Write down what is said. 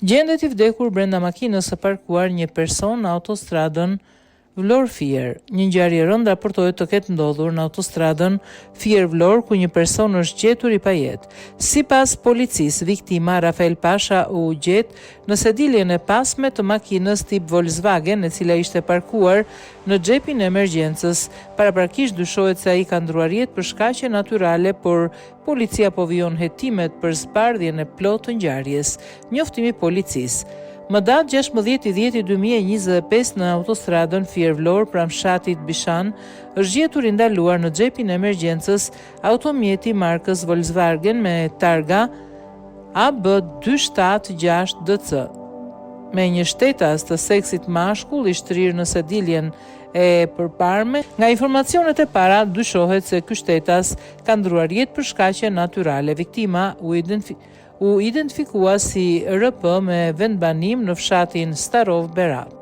Gjendet i vdekur brenda makinës së parkuar një person në autostradën Vlorë-Fier. Një ngjarje e rëndë raportohet të ketë ndodhur në autostradën Fier-Vlorë ku një person është gjetur i pajetë. Sipas policisë, viktima Rafael Pasha u gjet në sediljen e pasme të makinës tip Volkswagen e cila ishte parkuar në xhepin e emergjencës. Paraprakisht dyshohet se ai ka ndërruar jetë për shkaqe natyrale, por Policia po vijon hetimet për zbardhjen e plotë të ngjarjes. Njoftim i policisë. Më datë 16 i dhjeti 2025 në autostradën Fier-Vlorë pranë fshatit Bishan është gjetur i ndaluar në xhepin e emergjencës automjeti i markës Volkswagen me targa AB 276 DC me një shtetas të seksit mashkull i shtrirë në sediljen e përparme. Nga informacionet e para dyshohet se ky shtetas ka ndërruar jetë për shkaqe natyrale. Viktima u u identifikua si RP me vendbanim në fshatin Starovë Berat.